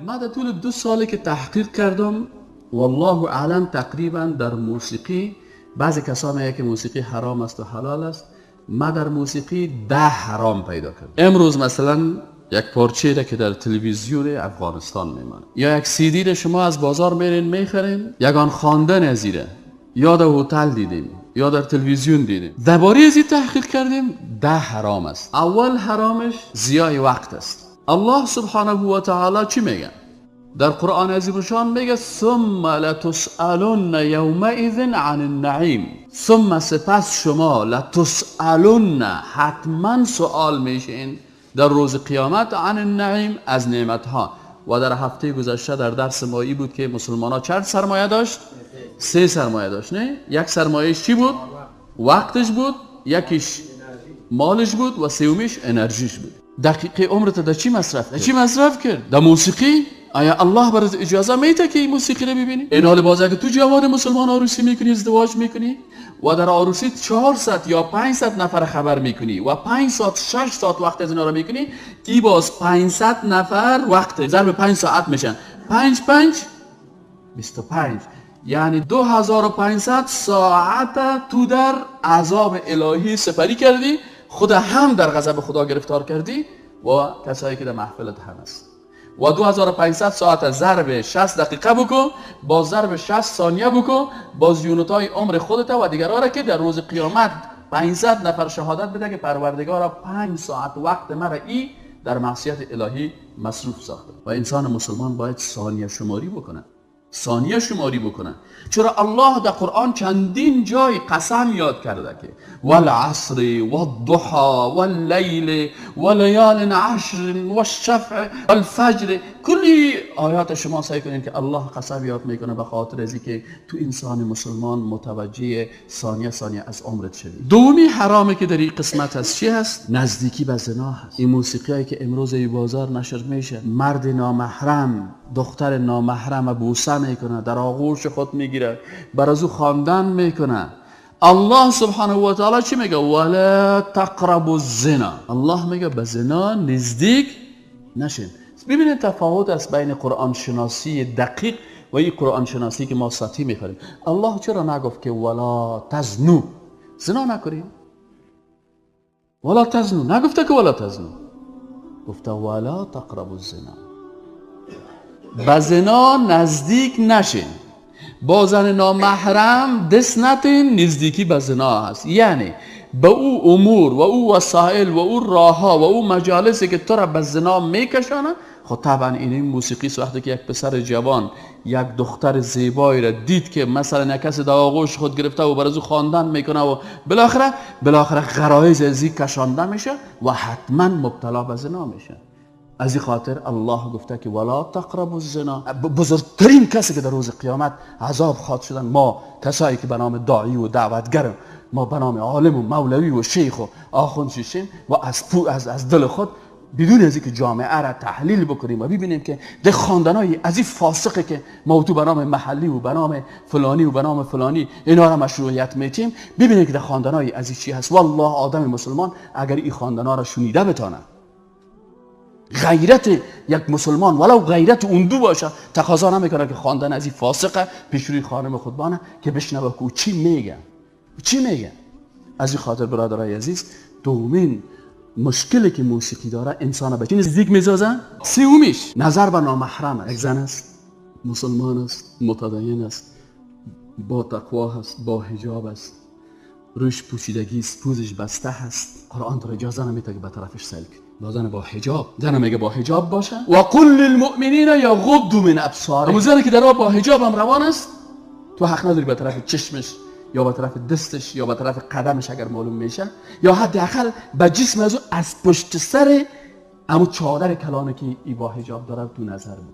ما در طول 2 سالی که تحقیق کردم، والله اعلم، تقریبا در موسیقی بعضی کسا میگه که موسیقی حرام است و حلال است. ما در موسیقی 10 حرام پیدا کردم. امروز مثلا یک پارچه را که در تلویزیون افغانستان میمانه یا یک سی دی شما از بازار میرین میخرین، یگان خواندن از ایره یا در هتل دیدیم یا در تلویزیون دیدیم، درباره از این تحقیق کردیم، 10 حرام است. اول حرامش زیای وقت است. الله سبحانه و تعالی چی میگه؟ در قرآن عظیم الشان میگه ثم لتسألن یومئذ عن النعیم. ثم سپس شما، لتسألن حتما سوال میشین در روز قیامت، عن النعیم از نعمتها. و در هفته گذشته در درس مایی بود که مسلمان ها چند سرمایه داشت؟ 3 سرمایه داشت، نه؟ یک سرمایهش چی بود؟ وقتش بود، یکیش مالش بود و سومیش انرژیش بود. دقیقه عمرت در چی مصرف کرد؟ چی مصرف کرد؟ در موسیقی؟ آیا الله برات اجازه میده که این موسیقی رو ببینی؟ این حال باز اگه تو جوان مسلمان عروسی میکنی، ازدواج میکنی و در عروسی 400 یا 500 نفر خبر میکنی و 5 ساعت 6 ساعت وقت از اینا رو میکنی، ای باز 500 نفر وقت ضرب 5 ساعت میشن، 5 5 25، یعنی 2500 ساعت تو در عذاب الهی سپری کردی، خود هم در غضب خدا گرفتار کردی و کسایی که در محفلت هم است. و 2500 ساعت ضرب 60 دقیقه بکن، با ضرب 60 ثانیه بکن، باز یونتای عمر خودت و دیگران را که در روز قیامت 500 نفر شهادت بده که پروردگارا 5 ساعت وقت مرا ای در معصیت الهی مصروف ساخته. و انسان مسلمان باید ثانیه شماری بکنه، ثانیه شماری بکنه. چرا الله در قرآن چندین جای قسم یاد کرده که والعصر والضحى واللیل ولیال عشر والشفع والفجر. کلی آیات شما سعی کنین که الله قسم یاد میکنه به خاطر از که تو انسان مسلمان متوجه ثانیه ثانیه از عمرت شوی. دومی حرامه که در این قسمت هست چی هست؟ نزدیکی به زنا هست. این موسیقیایی که امروز ای بازار نشر میشه، مرد نامحرم دختر نامحرم بوسه میکنه، در آغوش خود میگیره، بر از او خواندن میکنه. الله سبحانه و تعالی چی میگه؟ ولا تقربوا الزنا. الله میگه به زنا نزدیک نشین. ببینید تفاوت است بین قرآن شناسی دقیق و این قرآن شناسی که ما سطحی میخوریم. الله چرا نگفت که ولا تزنو، زنا نکنیم؟ ولا تزنو نگفته که ولا تزنو، گفته ولا تقربوا الزنا، به زنا نزدیک نشین. با زن نامحرم دست نتین، نزدیکی به زنا هست. یعنی به او امور و او وسایل و او راهها و او مجالسی که تو را به زنا میکشانه. خب طبعا این موسیقی است. وقتی که یک پسر جوان یک دختر زیبایی را دید که مثلا یک کسی در آغوش خود گرفته و بر از او خواندن میکنه و بالاخره غرایز از این کشانده میشه و حتما مبتلا به زنا میشه. از این خاطر الله گفته که ولا تقربوا الزنا. بزرگترین کسی که در روز قیامت عذاب خواد شدن ما کسایی که به نام داعی و دعوتگر، ما به نام عالم و مولوی و شیخ و آخوند شیشیم و از دل خود بدون از اینکه جامعه را تحلیل بکنیم و ببینیم که ده خواندنای از این فاسقه که ما تو به نام محلی و به نام فلانی و به نام فلانی اینا را مشروعیت میتیم، ببینیم که ده خواندنای از این چی هست. والله آدم مسلمان اگر این خواندنا را شنیده بتانه، غیرت یک مسلمان ولو غیرت اون دو باشه تقاضا نمیکنه که خواندن از این فاسقه پیش روی خانم خودبانه که بشنوه که چی میگه، چی میگه. از این خاطر برادرای عزیز، دومین مشکلی که موسیقی داره انسان به چی نزدیک میسازه؟ سومیش نظر به نامحرم. یک زن است، مسلمان است، متدین است، با تقوا است، با حجاب است، روش پوشیدگی است، پوزش بسته هست. قرآن تو اجازه نمیده که به طرفش سیل کنی. با زن با حجاب، زن میگه با حجاب باشه. و قل للمؤمنین یغضوا من ابصارهم. زنی که در با حجاب هم روان است، تو حق نداری به طرف چشمش یا به طرف دستش یا به طرف قدمش اگر معلوم میشه، یا حداقل به جسم از او از پشت سر امو چادر کلانه که ای با حجاب داره تو نظر بکنی.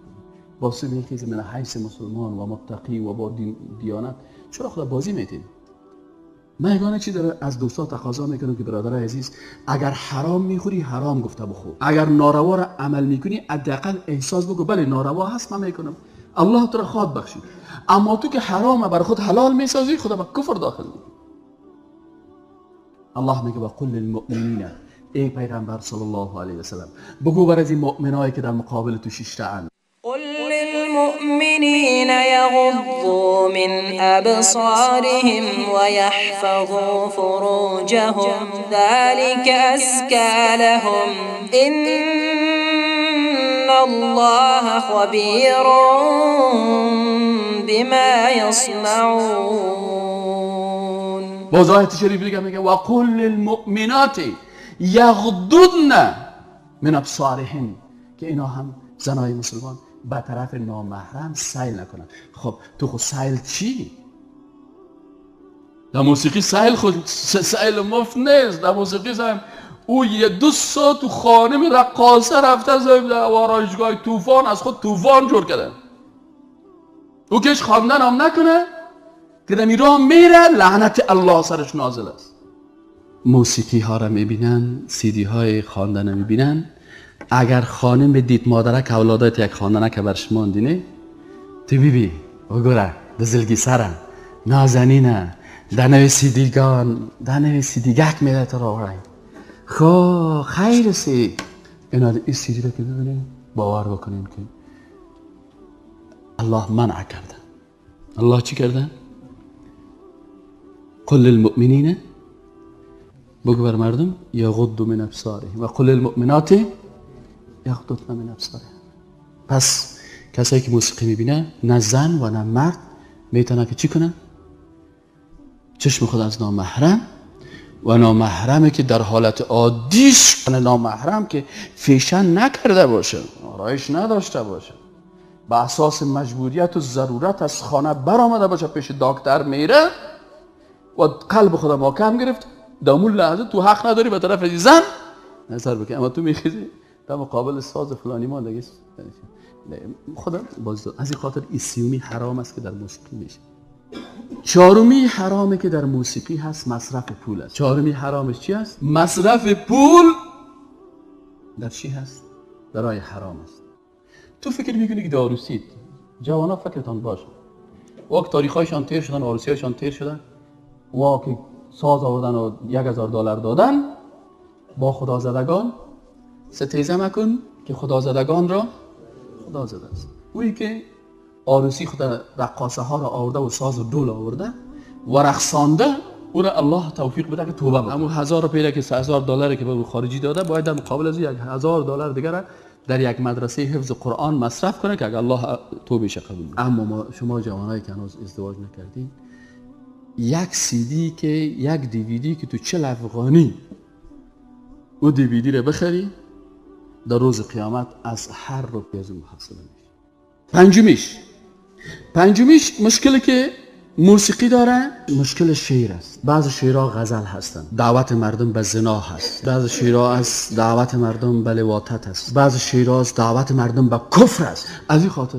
با سوی من حیث مسلمان و متقی و با دیانت چرا خدا بازی میتیم؟ من یگانه چی داره از دوستا تقاضا میکنم که برادر عزیز، اگر حرام میخوری حرام گفته بخور، اگر ناروا را عمل میکنی حداقل احساس بگو بله ناروا هست من میکنم، الله تو را خواد بخشید. اما تو که حرام بر خود حلال میسازی، خدا به کفر داخل میکنی. الله میگه وقل للمؤمنین، ای پیغمبر صلی الله علیه و سلم بگو بر از این مؤمنایی که در مقابل تو شیشته اند. قل للمؤمنین یغضوا من ابصارهم ویحفظوا فروجهم ذلك ازکی لهم ان الله خبیر بما یصنعون. باز آیت شریف دیگه میگه و قل للمؤمنات یغضضن من ابصارهن، که اینا هم زنای مسلمان به طرف نامحرم سیل نکنن. خب تو خود سیل چی؟ در موسیقی سیل خود سیل مفت نیست. در موسیقی سیل او یه 2 ساعت تو خانم رقاصه رفته در آرایشگاه طوفان از خود طوفان جور کردن. او که هیچ خواندن هم نکنه که در راه میره لعنت الله سرش نازل است. موسیقی ها را میبینن، سیدی های خواندن میبینن. اگر خانم دید مادرک اولادات یک خواندنه که برش ماندینه تو بیبی وگوره دزلگی سرم نازنینه در نوی سیدیگان در نوی سیدیگک میده تو را ورای خب خیر سی اینا این سیدی را که ببینیم باور بکنیم که الله منع کرده. الله چی کرده؟ قل للمؤمنین، بگو بر مردم یغضوا من ابصارهم و قل للمؤمنات یغضضن من ابصارهم. پس کسایی که موسیقی میبینه نه زن و نه مرد میتونه که چی کنه؟ چشم خود از نامحرم و نامحرمی که در حالت عادیش نامحرم که فیشن نکرده باشه، آرایش نداشته باشه، به اساس مجبوریت و ضرورت از خانه برآمده باشه، پیش دکتر میره و قلب خود محکم گرفت، در اون لحظه تو حق نداری به طرف زن نظر بکنی، اما تو میخیزی در مقابل ساز فلانی ما دیگه خدا باز. از این خاطر این سیومی حرام است که در موسیقی میشه. چهارمی حرامه که در موسیقی هست مصرف پول است. چهارمی حرامش چی است؟ مصرف پول در چی هست؟ برای حرام است. تو فکر میکنی که داروسید، جوانا فکرتان باشه، واک تاریخایشان تیر شدن، عروسیایشان تیر شدن، واک ساز آوردن و $1000 دادن، با خدازدگان ستیزه مکن که خدازدگان را خدا زده است. اویی که عروسی خود رقاصه ها را آورده و ساز و دول آورده و رقصانده، او را الله توفیق بده که توبه بکنه. همون 1000 پیره که $3000 که به او خارجی داده، باید در مقابل از $1000 دیگر در یک مدرسه حفظ قرآن مصرف کنه که اگر الله توبهش قبول کنه. اما ما شما جوانایی که هنوز ازدواج نکردین، یک سی دی که یک دیویدی که تو 40 افغانی او دیویدی رو بخری، در روز قیامت از هر روپیه از محاسبه میشه. پنجمیش مشکلی که موسیقی داره مشکل شعر است. بعض شعرها غزل هستند، دعوت مردم به زنا هست، بعض شعرها از دعوت مردم به لواطت است، بعض شعرها از دعوت مردم به کفر است. از این خاطر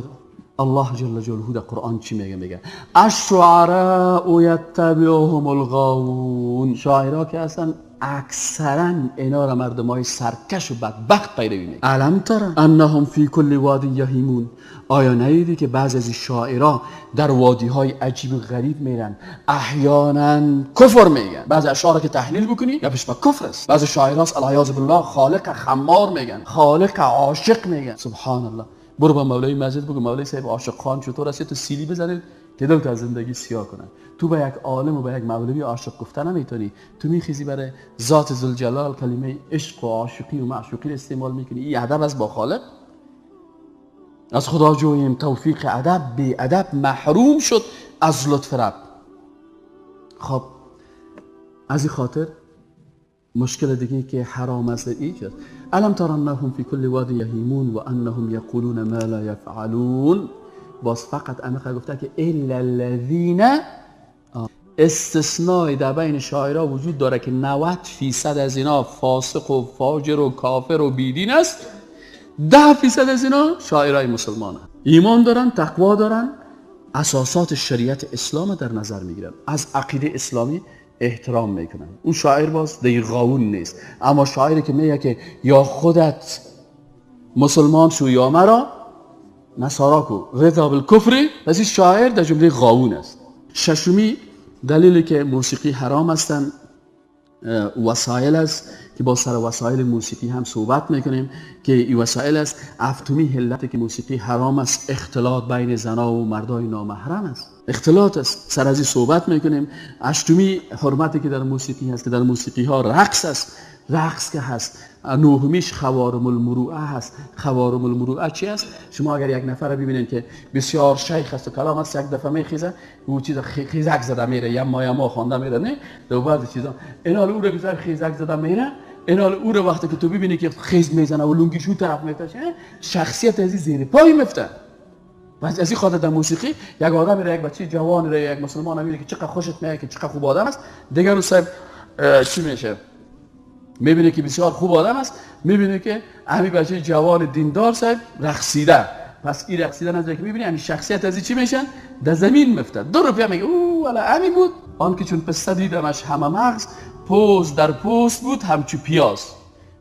الله جل جلاله در قرآن چی میگه؟ میگه الشعراء یتبعهم الغاوون. شاعرها که هستن اکثرا اینا را مردمای سرکش و بدبخت پیروی میکنن. الم تر انهم فی کل واد یهیمون. آیا ندیدی که بعضی از شاعرها در وادی های عجیب و غریب میرن، احیانا کفر میگن، بعضی اشعار که تحلیل بکنی یا پیش به کفر است. بعضی شاعرها العیاذ بالله خالق خمار میگن، خالق عاشق میگن. سبحان الله. برو با مولوی مسجد بگو مولوی صاحب عاشق خان چطور است، تو سیلی بزنید که دلت از زندگی سیاه کنن. تو به یک عالم و به یک مولوی عاشق گفتن نمیتونی. تو میخیزی برای ذات ذوالجلال کلمه عشق و عاشقی و معشوقی رو استعمال میکنی. این ادب است با خالق. از خدا جوییم توفیق ادب، بی ادب محروم شد از لطف رب. خب از این خاطر مشکل دیگه که حرام است ایجاد. الم تر انهم فی کل واد یهیمون و انهم یقولون ما لا یفعلون. باز فقط امخه گفته که الا الذین، استثنای در بین شاعرها وجود داره که 90% از اینا فاسق و فاجر و کافر و بیدین است، 10% از اینا شاعرای مسلمان هست. ایمان دارن، تقوا دارن، اساسات شریعت اسلام در نظر میگیرن، از عقیده اسلامی احترام میکنن. اون شاعر باز دیگه غاوون نیست. اما شاعری که میگه که یا خودت مسلمان شو یا مرا نصارا کو رضا بالکفر، پس این شاعر در جمله غاوون است. ششمی دلیلی که موسیقی حرام هستند وسایل است که با سر وسایل موسیقی هم صحبت میکنیم که این وسایل است. هفتمی علت که موسیقی حرام است اختلاط بین زنا و مردای نامحرم است، اختلاط است، سر از این صحبت میکنیم. هشتمی حرمتی که در موسیقی هست که در موسیقی ها رقص است، رقص که هست. نهمیش خوارم المروءه هست. خوارم المروءه چی است؟ شما اگر یک نفر ببینید که بسیار شیخ است و کلام است، یک دفعه میخیزه او چیز خیزک زده میره، یما یما خوانده میره، نه دو بعضی چیزا اینال او رو بسیار خیزک زده میره، اینال او رو وقتی که تو ببینی که خیز میزنه و لونگیش اون طرف میفته، شخصیت از زیر پای میفته. بعضی از این خاطر در موسیقی یک آدم را، یک بچه جوان را، یک مسلمان میبینه که چقدر خوشت میاد که چقدر خوب آدم است، دیگر او صاحب چی میشه؟ میبینه که بسیار خوب آدم است، میبینه که همین بچه جوان دیندار صاحب رقصیده. پس این رقصیدن از که میبینی همین شخصیت از چی میشن؟ در زمین میفته. دو روپیه میگه او والا همین بود. آن که چون پسته دیدمش همه مغز، پوست در پوست بود همچو پیاز.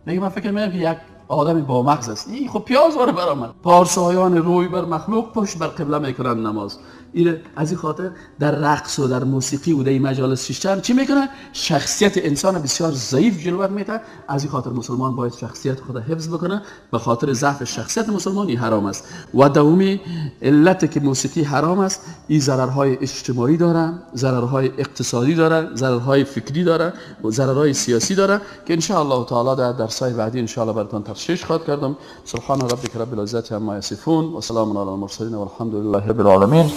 میگه من فکر میکنم که یک آدم با مغز است، این خب پیاز واره برآمد. پارسایان روی بر مخلوق پشت بر قبله میکنن نماز. این از این خاطر در رقص و در موسیقی و در این مجالس شیشتن چی میکنه؟ شخصیت انسان بسیار ضعیف جلوه میده. از این خاطر مسلمان باید شخصیت خود حفظ بکنه، به خاطر ضعف شخصیت مسلمانی حرام است. و دومی علت که موسیقی حرام است، این ضررهای اجتماعی داره، ضررهای اقتصادی داره، ضررهای فکری داره و ضررهای سیاسی داره که ان شاء الله تعالی در درس‌های بعدی ان شاء الله براتون تشریح خواهد کردم. سبحان ربک رب العزت عما یصفون و سلام علی المرسلین والحمد لله رب العالمین.